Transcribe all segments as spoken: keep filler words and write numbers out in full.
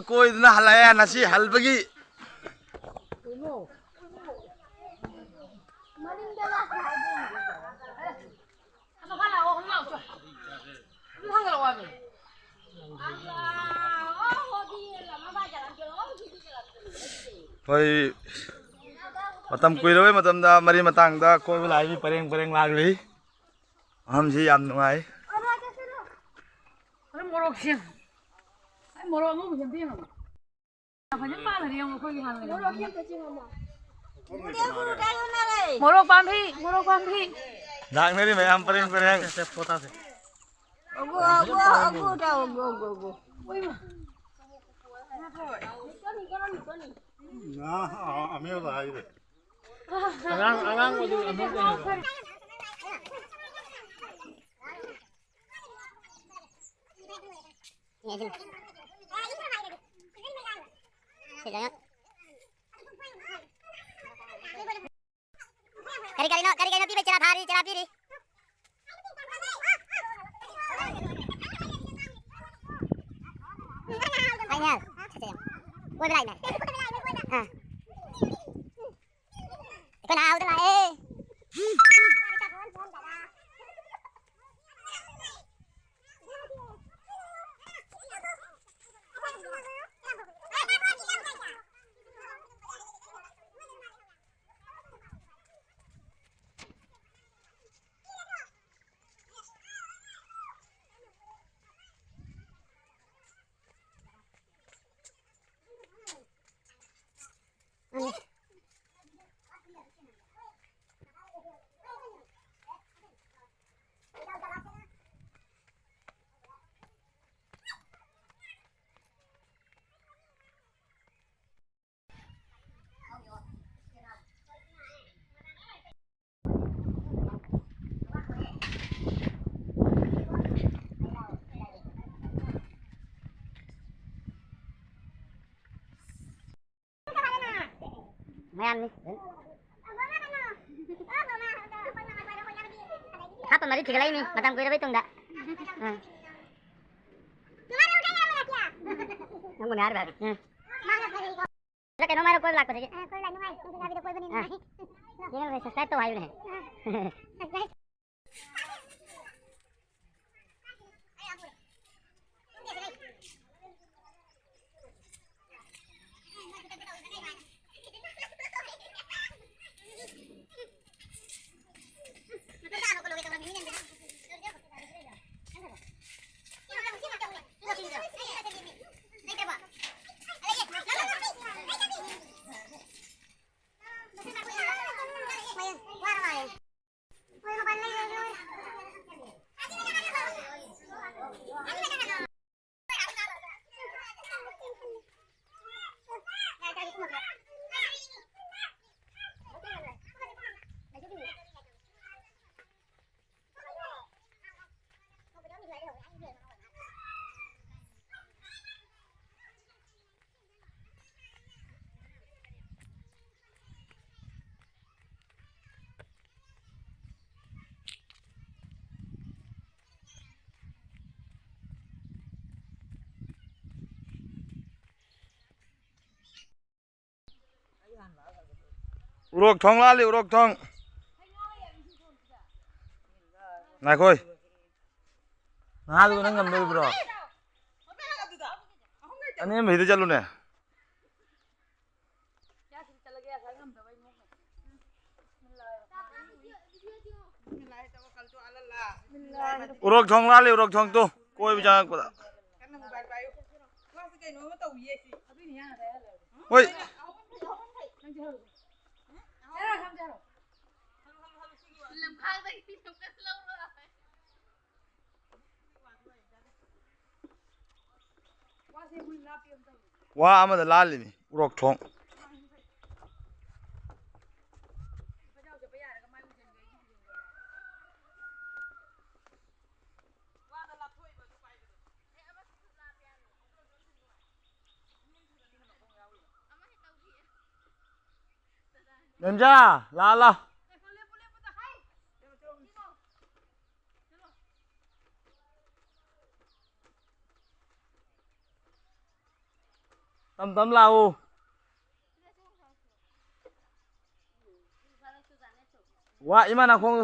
ꯀꯣꯏꯗꯨꯅ ꯍꯜꯂꯛꯑꯦ ꯉꯁꯤ ꯍꯜꯕꯒꯤ꯫ ꯑꯩꯈꯣꯏ ꯃꯇꯝ ꯀꯨꯏꯔꯕꯩ ꯃꯇꯝꯗ ꯃꯔꯤ ꯃꯇꯥꯡꯗ ꯀꯣꯏꯕ ꯂꯥꯛꯏ, ꯃꯤ ꯄꯔꯦꯡ ꯄꯔꯦꯡ ꯂꯥꯛꯂꯤ꯫ ꯃꯐꯝꯁꯤ ꯌꯥꯝ ꯅꯨꯡꯉꯥꯏ꯫ ꯑꯗꯨ ꯃꯣꯔꯣꯛꯁꯦ, ꯑꯩ ꯃꯣꯔꯣꯛ ꯑꯉꯧꯕ ꯁꯦꯝꯕꯤꯔꯝꯃꯣ꯫ ꯐꯖꯅ ꯄꯥꯜꯂꯗꯤ ꯌꯦꯡꯉꯣ, ꯑꯩꯈꯣꯏꯒꯤ ꯍꯥꯟꯅ ꯂꯩꯕ꯫ ꯃꯣꯔꯣꯛ ꯄꯥꯝꯕꯤ, ꯃꯣꯔꯣꯛ ꯄꯥꯝꯕꯤ꯫ ꯂꯥꯛꯅꯔꯤ ꯃꯌꯥꯝ ꯄꯔꯦꯡ ꯄꯔꯦꯡ꯫ ꯑꯒꯣ, ꯑꯒꯣ, ꯑꯒꯣ, ꯇꯧ, ꯑꯒꯣ, ꯑꯒꯣ, ꯑꯒꯣ꯫ ꯎꯏꯃ꯫ ꯉꯥ, ꯑ, ꯑꯃꯦꯠꯄ ꯍꯥꯏꯔꯦ꯫ ꯑꯉꯥꯡ, ꯑꯉꯥꯡ ꯑꯣꯏꯔꯤ, ꯑꯉꯥꯡ ꯑꯣꯏꯔꯤ꯫ ꯀꯔꯤ ꯀꯔꯤꯅꯣ, ꯀꯔꯤ ꯀꯔꯤꯅꯣ ꯄꯤꯕ? ꯆꯦꯔꯥ ꯊꯥꯔꯤ, ꯆꯦꯔꯥ ꯄꯤꯔꯤ꯫ ꯂꯥꯛꯏꯅꯦ꯫ ꯀꯣꯏꯕ ꯂꯥꯛꯏꯅꯦ꯫ ꯑꯥ꯫ ꯑꯩꯈꯣꯏ ꯅꯍꯥ ꯍꯧꯗ ꯂꯥꯛꯑꯦ꯫ ꯃꯌꯥꯝꯅꯤ꯫ ꯍꯥꯞꯄ ꯃꯔꯤ ꯊꯤꯒꯠꯂꯛꯏꯅꯤ ꯃꯇꯝ ꯀꯨꯏꯔꯕꯩ ꯇꯨꯡꯗ꯫ ꯎꯝ꯫ ꯅꯪꯕꯨ ꯉꯥꯏꯔꯤꯕ ꯍꯥꯏꯕ꯫ ꯃꯥꯅ ꯐꯔꯦꯀꯣ꯫ ꯁꯤꯗ ꯀꯩꯅꯣꯝ ꯍꯥꯏꯔꯣ, ꯀꯣꯏꯕ ꯂꯥꯛꯄꯗꯒꯤ꯫ ꯑ, ꯀꯣꯏꯕ ꯂꯥꯛ ꯅꯨꯡꯉꯥꯏ꯫ ꯅꯨꯡꯁꯤꯠ ꯆꯥꯕꯤꯗ ꯀꯣꯏꯕꯅꯤ ꯑ꯫ ꯅꯨꯡꯉꯥꯏ꯫ Channel ꯁꯦ subscribe ꯇꯧ ꯍꯥꯏꯌꯨꯅꯦ꯫ ꯑ, subscribe꯫ ꯎꯔꯣꯛ ꯊꯣꯡ ꯂꯥꯜꯂꯤ, ꯎꯔꯣꯛ ꯊꯣꯡ꯫ ꯉꯥꯏꯈꯣꯏ꯫ ꯉꯥꯗꯨꯒ ꯅꯪ ꯉꯝꯗꯣꯔꯤꯕ꯭ꯔꯣ? ꯑꯅꯦꯝꯕ ꯍꯤꯗ ꯆꯠꯂꯨꯅꯦ꯫ ꯎꯔꯣꯛ ꯊꯣꯡ ꯂꯥꯜꯂꯤ, ꯎꯔꯣꯛ ꯊꯣꯡ ꯇꯨ꯫ ꯀꯣꯏꯕ ꯆꯪꯉꯛꯄꯗ꯫ ꯍꯣꯏ꯫ ꯋꯥ ꯑꯃꯗ ꯂꯥꯜꯂꯤꯅꯤ, ꯎꯔꯣꯛ ꯊꯣꯡ꯫ ꯅꯦꯝꯖꯥ, ꯂꯥꯛꯑꯣ, ꯂꯥꯛꯑꯣ꯫ ꯇꯝ ꯇꯝ ꯂꯥꯛꯎ꯫ ꯋꯥ ꯏꯃꯥ ꯅꯥꯈꯣꯡ꯫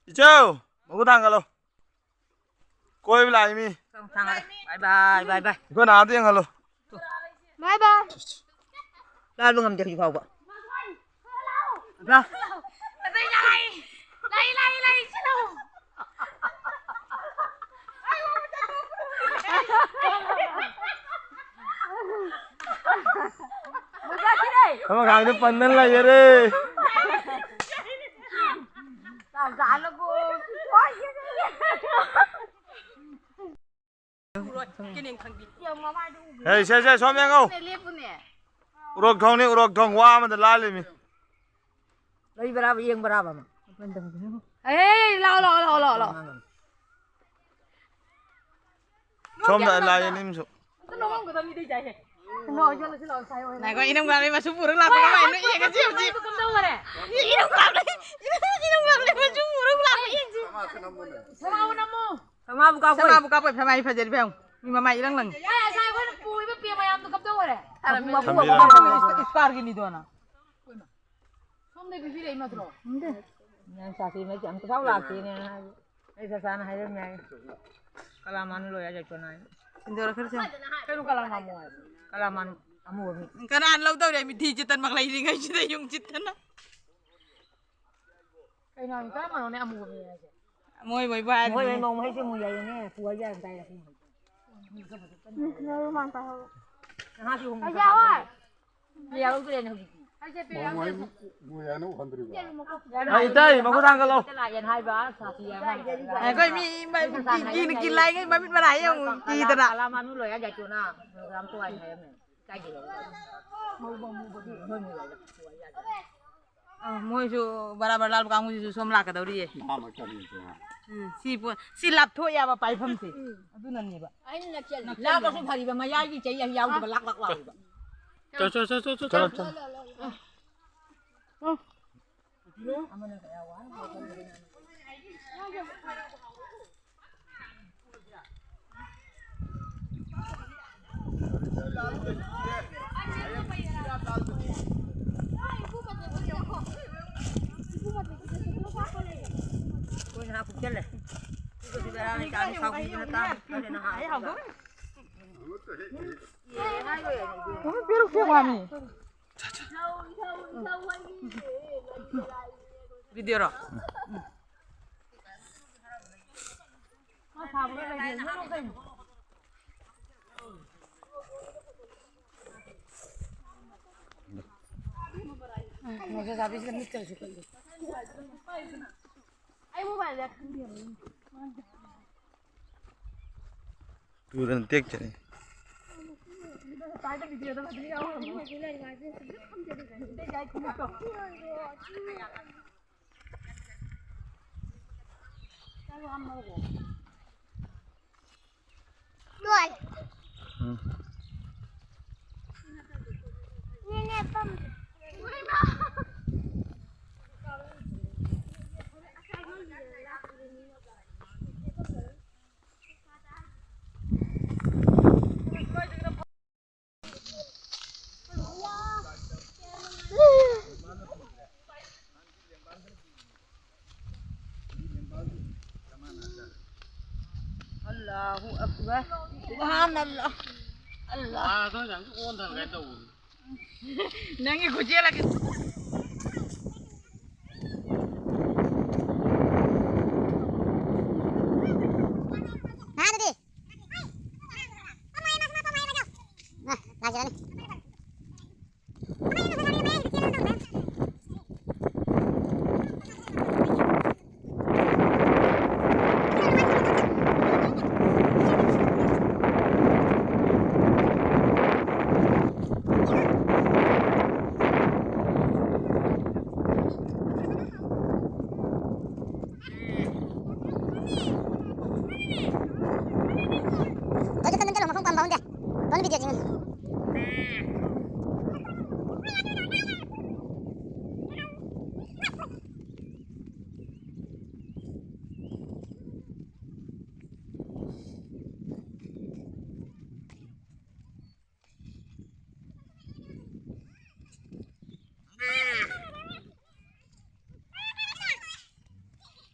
ꯏꯆꯧ, ꯃꯈꯨꯠ ꯊꯥꯡꯒꯠꯂꯣ꯫ ꯀꯣꯏꯕ ꯂꯥꯛꯏ ꯃꯤ꯫ ꯊꯥꯡꯒꯠꯂꯦ꯫ ꯕꯥꯏ ꯕꯥꯏ, ꯕꯥꯏ ꯕꯥꯏ꯫ ꯑꯩꯈꯣꯏ ꯅꯥꯗ ꯌꯦꯡꯍꯜꯂꯣ꯫ ꯕꯥꯏ ꯕꯥꯏ꯫ ꯂꯥꯟꯕ ꯉꯝꯗꯦ ꯍꯧꯖꯤꯛ ꯐꯥꯎꯕ꯫ ꯂꯥ꯫ ꯑꯃꯈꯥꯡꯗ ꯄꯟꯗꯅ ꯂꯩꯈꯔꯦ꯫ ꯍꯦ, ꯁꯦ, ꯁꯦ, ꯁꯣꯝ ꯌꯦꯡꯉꯣ꯫ ꯎꯔꯣꯛ ꯊꯣꯡꯅꯤ, ꯎꯔꯣꯛ ꯊꯣꯡ, ꯋꯥ ꯑꯃꯗ ꯂꯥꯜꯂꯤꯃꯤ꯫ ꯂꯩꯕ꯭ꯔꯥꯕ, ꯌꯦꯡꯕ꯭ꯔꯥꯕ ꯑꯃ? ꯑꯦ, ꯂꯥꯛꯑꯣ, ꯂꯥꯛꯑꯣ, ꯂꯥꯛꯑꯣ, ꯂꯥꯛꯑꯣ, ꯂꯥꯛꯑꯣ꯫ ꯁꯣꯝꯗ ꯂꯥꯛꯑꯦ, ꯅꯤꯝꯁꯨ꯫ ꯉꯥꯏꯈꯣ, ꯏꯅꯝ ꯉꯥꯏꯕꯤ ꯃꯆꯨ ꯄꯨꯔꯒ ꯂꯥꯛꯄ ꯀꯃꯥꯏꯅ ꯌꯦꯡꯉꯁꯤ ꯍꯧꯖꯤꯛ꯫ ꯏꯅꯝ ꯉꯥꯏꯕꯤ, ꯏꯅꯝ ꯉꯥꯏꯕꯤ ꯃꯆꯨ ꯄꯨꯔꯒ ꯂꯥꯛꯄ ꯌꯦꯡꯁꯤ꯫ ꯁꯅꯥꯕꯨ ꯀꯥꯞꯄꯣꯏ꯫ ꯁꯅꯥꯕꯨ ꯀꯥꯞꯄꯣꯏ, ꯐꯦꯃꯥꯏ ꯐꯖꯔꯤꯕ ꯌꯦꯡꯉꯨ꯫ ꯃꯤ ꯃꯃꯥꯏ ꯏꯔꯪ ꯂꯪꯉꯤ꯫ ꯌꯥꯔꯦ, ꯉꯁꯥꯏ ꯑꯩꯈꯣꯏꯅ ꯄꯨꯔꯤꯕ ꯄꯦ ꯃꯌꯥꯝꯗꯣ ꯀꯝꯗꯧꯈꯔꯦ? ꯊꯝꯕꯤꯔꯝꯃꯣ꯫ ꯏꯁ-, ꯏꯁꯀꯥꯔꯒꯤꯅꯤꯗꯣ ꯅ꯫ ꯁꯣꯝꯗꯩ ꯄꯤꯕꯤꯔꯛꯏ ꯅꯠꯇ꯭ꯔꯣ? ꯅꯪ ꯆꯥꯁꯤ ꯃꯩꯁꯦ ꯑꯝꯇ ꯐꯥꯎ ꯂꯥꯛꯇꯦꯅꯦ꯫ ꯑꯩ ꯆꯥꯆꯥꯅ ꯍꯥꯏꯔꯝꯃꯦ ꯍꯥꯏ꯫ ꯀꯂꯥꯃꯥꯟ ꯂꯣꯏꯔ ꯆꯠꯄꯅ ꯍꯥꯏ꯫ ꯁꯤꯟꯗꯣꯔꯛꯈ꯭ꯔꯁꯦ꯫ ꯀꯩꯅꯣ ꯀꯂꯥꯃꯥꯟ ꯍꯥꯏ? ꯀꯂꯥꯃꯥꯟ ꯑꯃꯨꯕ ꯃꯤ꯫ ꯀꯅꯥꯅ ꯂꯧꯗꯧꯔꯦ? ꯃꯤꯊꯤ ꯆꯤꯇꯟꯃꯛ ꯂꯩꯔꯤꯉꯩꯁꯤꯗ ꯌꯨꯝ ꯆꯤꯠꯇꯅ꯫ ꯀꯩꯅꯣ ꯍꯥꯏ? ꯀꯔꯝꯕꯅꯣꯅꯦ ꯑꯃꯨꯕ ꯃꯤ ꯍꯥꯏꯁꯦ? ꯃꯣꯏ ꯃꯣꯏ ꯕꯥ ꯃꯣꯏ ꯃꯣꯏ ꯃꯧ ꯍꯩꯁꯦ ꯃꯨ ꯌꯥꯏꯌꯦꯅꯦ꯫ ꯄꯨ ꯍꯥꯏ ꯌꯥꯏ ꯇꯥꯏ꯫ ꯅꯍꯥꯁꯨ ꯍꯨꯝ ꯀꯩꯁꯥ ꯍꯣꯏ꯫ ꯌꯥꯎꯗ꯭ꯔꯦꯅꯦ ꯍꯧꯖꯤꯛꯇꯤ꯫ ꯃꯧ ꯍꯩ ꯃꯨ ꯌꯥꯏꯅ ꯎꯍꯟꯗ꯭ꯔꯤꯕ꯫ ꯑꯩ ꯏꯇꯩ, ꯃꯈꯨꯠ ꯊꯥꯡꯒꯠꯂꯣ꯫ ꯂꯥꯛꯑꯦꯅ ꯍꯥꯏꯕ, ꯁꯥꯊꯤ ꯍꯥꯏꯕ꯫ ꯑꯩꯈꯣꯏ ꯃꯤ ꯃ-, ꯀꯤ-, ꯀꯤꯅ ꯀꯤ ꯂꯥꯏꯉꯩ ꯃꯃꯤꯠ ꯃꯅꯥ ꯌꯦꯡꯉꯨ, ꯀꯤꯗꯅ꯫ ꯀꯂꯥ ꯃꯥꯅꯨ ꯂꯣꯏ ꯍꯥꯏ ꯌꯥꯏꯇꯣꯅ꯫ ꯄ꯭ꯔꯣꯒ꯭ꯔꯥꯝ ꯇꯧ ꯍꯥꯏꯅ ꯍꯥꯏꯔꯝꯃꯦ꯫ ꯀꯥꯏꯗꯩ? ꯑ, ꯃꯣꯏꯁꯨ ꯕꯔꯥꯕꯔ ꯂꯥꯜꯕ ꯀꯥꯡꯕꯨꯁꯤꯁꯨ ꯁꯣꯝ ꯂꯥꯛꯀꯗꯧꯔꯤꯌꯦ꯫ ꯎꯝ, ꯁꯤ ꯄꯣ-, ꯁꯤ ꯂꯥꯞꯊꯣꯛ ꯌꯥꯕ ꯄꯥꯏꯐꯝꯁꯦ꯫ ꯑꯗꯨꯅꯅꯦꯕ꯫ ꯂꯥꯞꯄꯁꯨ ꯐꯔꯤꯕ, ꯃꯌꯥꯏꯒꯤ ꯆꯩ ꯌꯥꯎꯗꯕ, ꯂꯥꯛ ꯂꯥꯛ ꯂꯥꯎꯔꯤꯕ꯫ ꯆꯣ, ꯆꯣ, ꯆꯣ, ꯆꯣ, ꯆꯣ꯫ ꯆꯠꯂꯣ, ꯆꯠꯂꯣ꯫ ꯚꯤꯗꯤꯑꯣꯔꯣ? ꯇꯨꯗꯅ ꯇꯦꯛꯆꯅꯤ꯫ ꯎꯝ꯫ ꯑꯜꯂꯥꯍꯨ ꯑꯛꯕꯔ꯫ ꯁꯨꯕꯍꯥꯅꯜꯂꯥꯍ꯫ ꯑꯜꯂꯥꯍ꯫ ꯅꯪꯒꯤ ꯈꯨꯠꯆꯦꯜ ꯑꯁꯤ꯫ ꯅꯍꯥꯟꯗꯗꯤ꯫ ꯑ, ꯂꯥꯛꯆꯔꯅꯤ꯫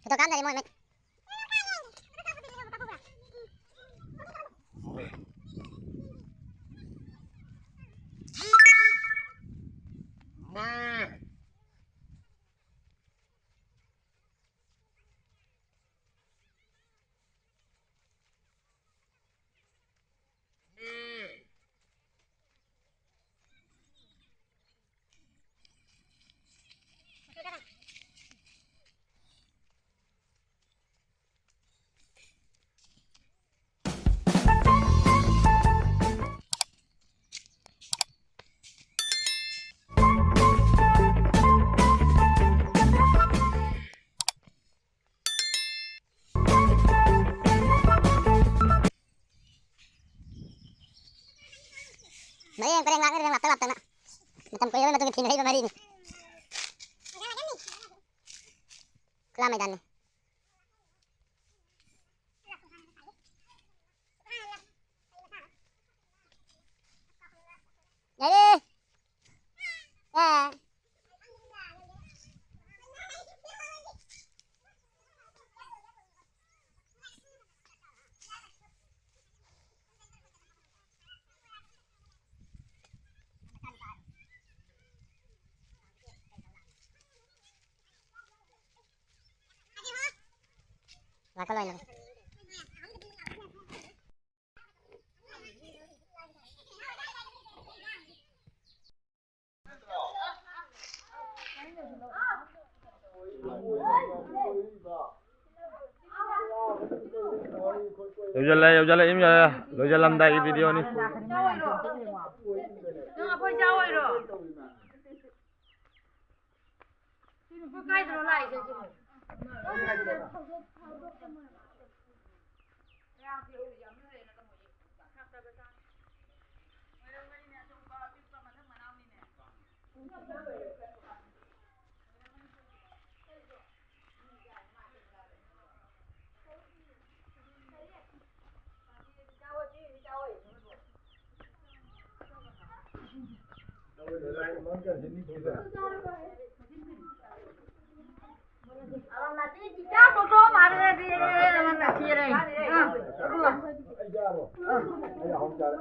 ꯗꯨꯀꯥꯟꯗꯗꯤ ꯃꯣꯏ ꯃꯩ꯫ ꯃꯔꯦꯡ ꯄꯔꯦꯡ ꯂꯥꯛꯅꯔꯦ, ꯂꯥꯛꯇ ꯂꯥꯛꯇꯅ꯫ ꯃꯇꯝ ꯀꯨꯏꯔꯕꯩ ꯃꯇꯨꯡꯗ ꯊꯤꯅꯔꯛꯏꯕ ꯃꯔꯤꯅꯤ꯫ ꯈꯨꯂꯥ ꯃꯩꯗꯥꯟꯅꯤ꯫ ꯌꯥꯔꯦ꯫ ꯑꯦ꯫ ꯂꯥꯛꯀ ꯂꯣꯏꯅ꯫ ꯌꯧꯁꯜꯂꯦ, ꯌꯧꯁꯜꯂꯦ, ꯌꯨꯝ ꯌꯧꯔꯦ꯫ ꯂꯣꯏꯁꯜꯂꯝꯗꯥꯏꯒꯤ ꯚꯤꯗꯤꯑꯣꯅꯤ꯫ ꯅꯪ ꯑꯩꯈꯣꯏ ꯆꯥ ꯑꯣꯏꯔꯣ? ꯁꯤ ꯅꯨꯄꯤ ꯀꯥꯏꯗꯅꯣ ꯂꯥꯛꯏꯁꯦ ꯁꯤꯕꯣ?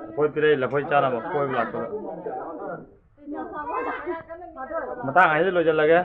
ꯑꯩꯈꯣꯏ ꯄꯤꯔꯛꯏ ꯂꯐꯣꯏ ꯆꯥꯅꯕ ꯀꯣꯏꯕ ꯂꯥꯛꯄꯗ꯫ ꯃꯇꯥꯡ ꯑꯁꯤꯗ ꯂꯣꯏꯁꯤꯜꯂꯒꯦ꯫